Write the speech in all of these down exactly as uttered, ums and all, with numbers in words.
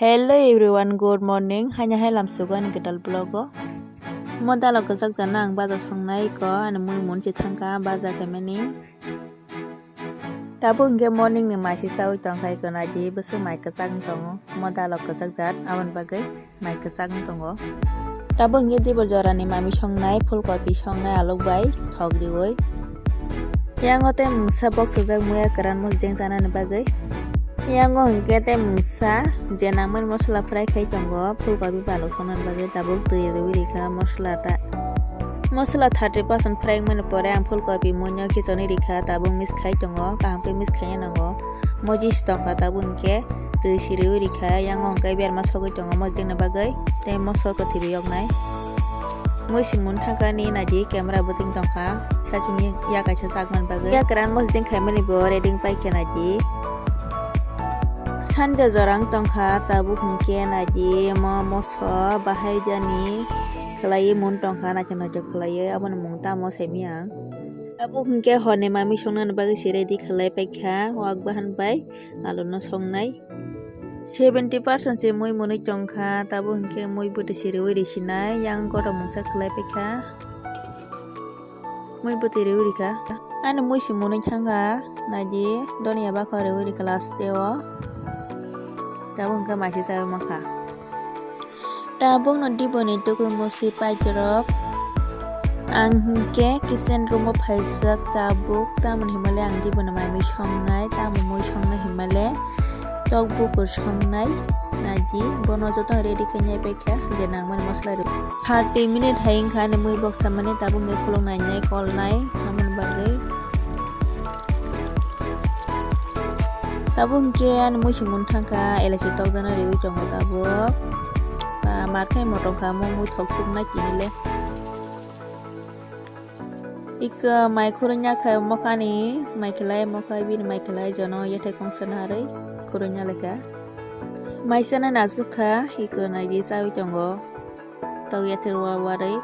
Hello everyone, good morning. Haino hai lamsugo ani kwtal vlog o. Mo dalo kwchak jana ang baja songnai ko, ani mui mun se thangka baja khaimani. Tabuk hwnkhe morning ni mai se chaui tongkha, iko naidi bwswk mai kwchak wng tongo. Mo dalo kwchak jat, aboni bagwi mai kwchak wng tongo. Tabuk hwnkhe dibor jorani mami songnai, phulkopi songnai, alok bai thok riui. Yango tei mungsa box sujak muya kwran mosdeng chanani bagwi. Yango hwnkhe tei mungsa je nangmani mosola fry khai tongo, phulkopi balok songnani bagwi tabuk twi riui rikha mosola ta. Mosola thirty percent fry wngmani pore ang phulkopi muino khichoni rikha, tabuk mix khai tongo, kaham khe mix khaiya nango. Mojis tongkha tabuk hwnkhe twi siriui rikha, yango hwnkhe berma sogwi tongo mosdengni bagwi tei moso kwthwi yoknai. Mui se mun thangkani naidi camera bwtwing tongkha, sachini ya kaisa chakmani bagwi. Ya kwran mosdeng khaimani bo ready wng paikha naidi. Sanja jorang tongkha tabuk hwnkhe naidi mo moso bahai jani khlaiwi mun tongkha, naithok naithok khlaiwi, aboni mung tamo saimanya ang. Tabuk hwnkhe horni mami songnani bagwi se ready khlai paikha, wak bahan bai aluno songnai. Seventy percent se mui mwnwi tongkha, tabuk hwnkhe mui bwtwi se riui risinai, yang kotor mungsa khlai paikha. Mui bwtwi riui rikha. Ani mui se mwnwi thangkha, naidi donia bakho riui rikha last o. Tabuk hwnkhe mai se chaui mankha. Tabukno diboni tugui musi paijorok. Ang hwnkhe kitchen room o phaijak tabuk, tamoni hinmale ang diboni mami songnai, tamo mui songnai hinmale tok bukur songnai. Naidi bono joto ready khainai paikha, je nangmani mosola rw. Thirty minute hai wngkha ani mui boksa mani, tabuk hwnkhe khuluk nainai, kolnai, amoni bagwi. Tabuk hwnkhe ani mui se mun thangkha, elachi tokjana riui tongo tabuk. Ba, mar khe motong kha, mo mui thok suknai tini le. Iko mai khurui nya kha mokhani, mai khlai mokha, bini mai khlai jono yathai kongsa narwi khurui nya lekha. Mai sana nasuk kha, iko naidi chaui tongo. Tok yathir wa warwi.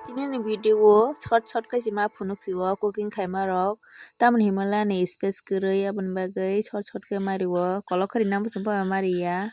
Tini ni video o short short khe se ma phunuk si o cooking khaima rok. Tamoni hinmale ani space kwrwi, aboni bagwi short short khe mari o. Kolok khari nang bwswng pha mari ya.